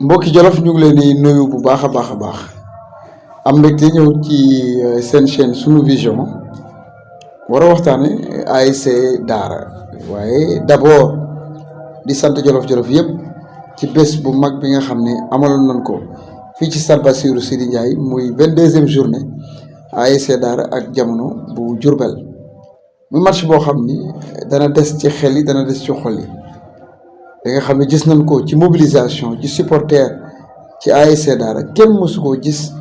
mbokki Jolof ñu ngi leen di nuyu bu baax a baax a baax am mbégte ñëw ci seen chaîne sunu vision war a waxtaane ASC Daara waaye d'abord di sant Jolof yëpp ci bés bu mag bi nga xam ne amaloon nañ ko fii ci stade Bassirou Sidi Ndiaye muy 22e journée ASC Daara ak Jamono bu Diourbel muy match boo xam ni dana des ci xel yi dana des ci xol yi da nga xam ne gis nañ ko ci mobilisation ci supporter ci ASC Daara kenn mësu koo gis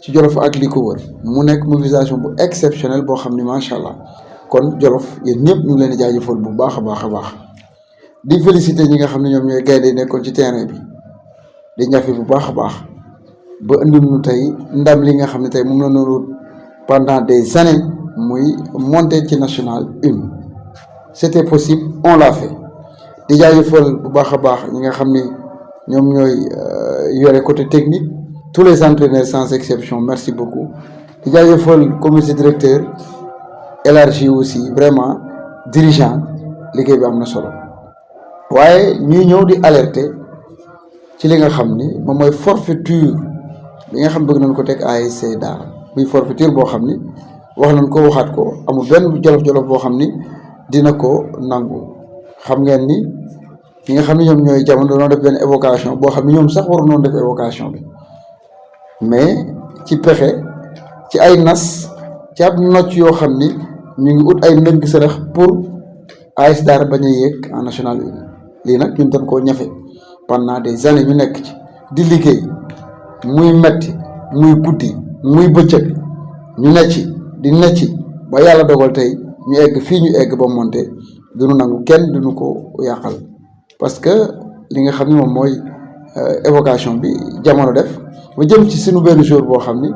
ci Jolof ak li ko wër mu nekk mobilisation bu exceptionnelle boo xam ni macha allah kon Jolof yéen ñëpp ñu ngi leen di jaajëfal bu baax a baax a baax di féliciter ñi nga xam ne ñoom ñooy gaynde yi nekkoon ci terrain bi di ñafe bu baax a baax ba indil ñu tey ndam li nga xam ne tey moom la ñu pendant des années muy monter ci national 1 c'était possible on l'a fait. di jaajëfal bu baax a baax ñi nga xam ni ñoom ñooy yore côté technique tous les entraîneurs sans exception merci beaucoup di jaajëfal comité directeur élargi aussi vraiment dirigeant liggéey bi am na solo waaye ñuy ñëw di alerter ci li nga xam ni moom mooy forfaiture bi nga xam bëgg nañ ko teg ASC Daara muy forfaiture boo xam ni wax nañ ko waxaat ko amul benn jolof boo xam ni dina ko nangu xam ngeen ni ñi nga xam ne ñoom ñooy Jamono doon def benn évocation boo xam ne ñoom sax waru noonu def évocation bi mais ci pexe ci ay nas ci ab nocc yoo xam ni ñu ngi ut ay ndënk sërëx pour ASC Daara bañ a yéeg en national 1 lii nag ñun dañ koo ñafe pendant des années ñu nekk ci di liggéey muy metti muy guddi muy bëccëg ñu ne ci ba yàlla dogal tey ñu egg fii ñu egg ba monté duñu nangu kenn duñu ko yàqal parce que li nga xam ne moom mooy évocation bi Jamono def ba jëm ci suñu benn jour boo xam ni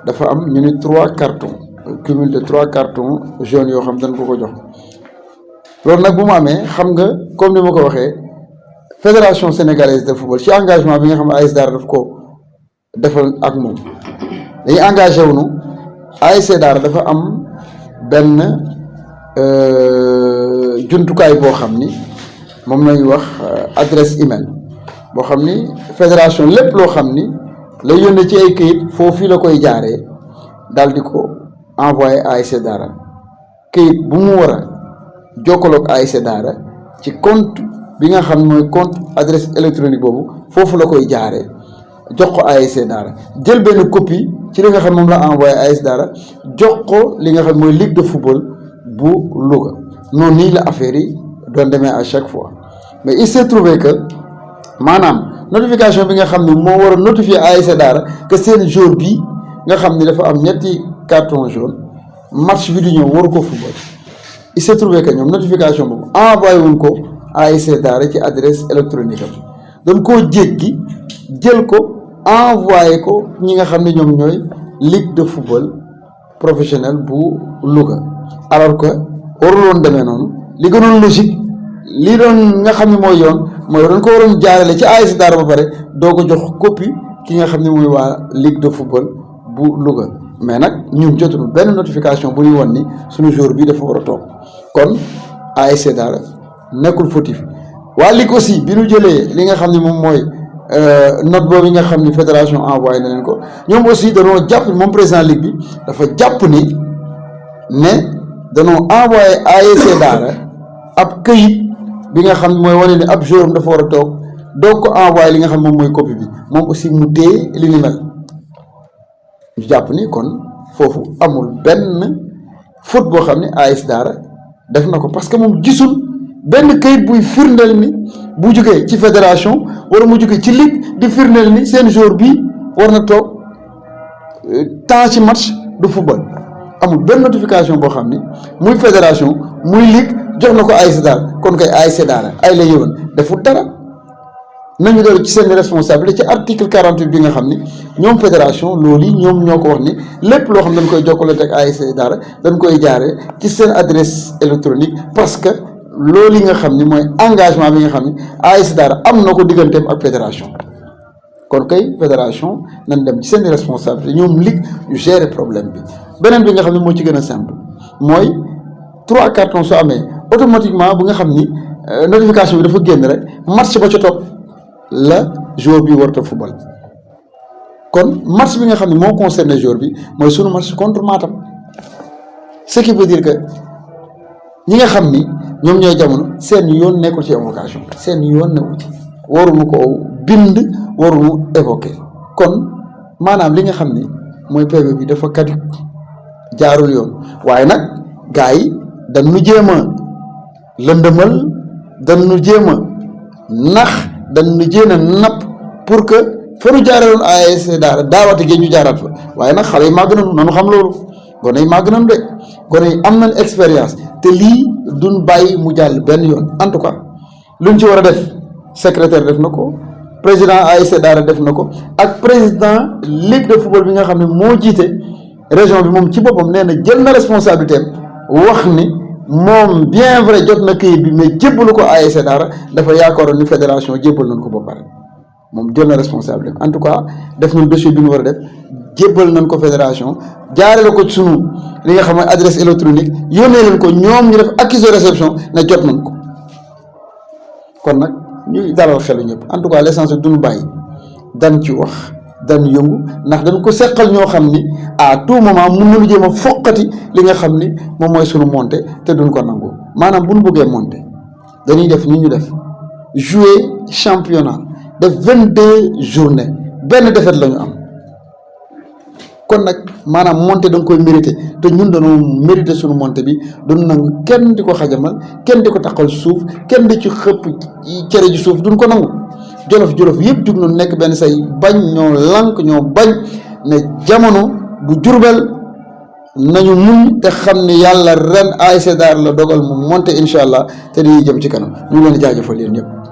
dafa am ñu ni 3 cartons cumul de 3 cartons jaunes yoo xam dañ ko jox loolu nag bu mu amee xam nga comme ni ma ko waxee fédération sénégalaise de football ci engagement bi nga xam ne ASC Daara daf ko defal ak moom dañuy engagé wu nu ASC Daara dafa am benn jumtukaay boo xam ni moom lañuy wax adresse email boo xam ni fédération lépp loo xam ni lay yónnee ci ay këyit foofu la koy jaaree daal di ko envoyé ASC Daara këyit bu mu war a jokkaloog ASC Daara ci compte bi nga xam ne mooy compte adresse électronique boobu foofu la koy jaaree jox ko ASC Daara jël benn copie ci li nga xam moom la envoyé ASC Daara jox ko li nga xam mooy ligue de football bu Louga noonu nii la affaire yi doon demee à chaque fois mais il s'est trouvé que maanaam notification bi nga xam ne moo war a notifier ASC Daara que seen jour bi nga xam ne dafa am ñetti carton jaune match bi di ñëw waru ko football il s'est trouvé que ñoom notification boobu envoyé wuñ ko ASC Daara ci adresse électronique am dañ koo jéggi jël ko envoyé ko ñi nga xam ne ñoom ñooy ligue de football professionnel bu Louga alors que waruloon demee noonu li gënoon logique li doon nga xam ne mooy yoon mooy dañ ko waroon jaarale ci ASC Daara ba pare doo ko jox copie ki nga xam ne mooy waa ligue de football bu Louga mais nag ñun jotuñu benn notification bu ñu won ni suñu jour bi dafa war a toog kon ASC Daara nekkul fautif waa ligue aussi bi ñu jëlee li nga xam ne moom mooy note boobu nga xam ni fédération envoyé na leen ko ñoom aussi danoo jàpp moom président ligue bi dafa jàpp ni ne danoo envoyé ASC Daara ab këyit bi nga xam ne mooy wane ni ab jour dafa war a toog doog ko envoyé li nga xam moom mooy copie bi moom aussi mu téye li ni mel ñu jàpp ni kon foofu amul benn faute boo xam ne ASC Daara def na ko parce que moom gisul benn këyit buy firndeel ni bu jógee ci fédération wala mu jógee ci ligue di firndeel ni seen jour bi war na toog temps ci match de football amul benn notification boo xam ni muy fédération muy ligue jox na ko ASC Daara kon kay ASC Daara ay la yëwan deful dara nañu dellu ci seen responsabilité ci article 48 bi nga xam ni ñoom fédération loolu yi ñoom ñoo ko wax ni lépp loo xam dañ koy jokkale ak ASC Daara dañ koy jaaree ci seen adresse électronique parce que loolu yi nga xam ni mooy engagement bi nga xam ni ASC Daara am na ko digganteem ak fédération kon kay fédération nañ dem ci seen responsabilité ñoom ligue ñu gérer problème bi beneen bi nga xam ne moo ci gën a simple mooy 3 cartons soo amee automatiquement bu nga xam ni notification bi dafa génn rek match ba ca topp la joueur bi warta football kon match bi nga xam ne moo concerné joueur bi mooy sunu match contre Matam ce qui veut dire que ñi nga xam ni ñoom ñooy jamono seen yoon nekkul ci évocation seen yoon nekkul ci waruñu ko bind waruñu évoquer kon maanaam li nga xam ni mooy PV bi dafa caduc jaarul yoon waaye nag gars yi dañu jéem a lëndëmal dañu jéem a nax dañu jéem a napp pour que fa nu jaaraloon ASC Daara daawati gi ñu jaaraat fa waaye nag xale yi màgg nañu nanu xam loolu gone yi màgg nañu de gone yi am nañ expérience te lii duñ bàyyi mu jàll benn yoon en tout cas luñ ci war a def secrétaire def na ko président ASC Daara def na ko ak président ligue de football bi nga xam ne moo jiite région bi moom ci boppam nee na jël na responsabilité am wax ni moom bien vrai jot na këyit bi mais jébbalu ko ASC Daara dafa yaakaaroon ni fédération jébbal nañ ko ba pare moom jël na responsabilité en tout cas def nañ dossier bi ñu war a def jébbal nañ ko fédération jaarale ko ci sunu li nga xam ne adresse électronique yónnee leen ko ñoom ñu def accusé réception ne jot nañ ko kon nag ñuy dalal xelu ñëpp en tout cas l'essentiel duñu bàyyi dan ci wax dan yëngu ndax dañ ko seqal ñoo xam ni à tout moment mun nañu jéem a foqati li nga xam ni moom mooy sunu monté te duñ ko nangu maanaam bu ñu bëggee monté dañuy def ni ñu def jouer championnat def 22 journées benn défaite la ñu am kon nag maanaam monté da nga koy mérité te ñun dañoo mérité suñu monté bi duñ nangu kenn di ko xajamal kenn di ko taqal suuf kenn di ci xëpp cere ji suuf duñ ko nangu jolof yëpp jug noonu nekk benn say bañ ñoo lànk ñoo bañ ne jamono bu Jurbel nañu muñ te xam ni yàlla ren ASC Daara la dogal mu monté incha allah te dañuy jëm ci kanam ñu ngi leen di jaajëfal yéen ñëpp.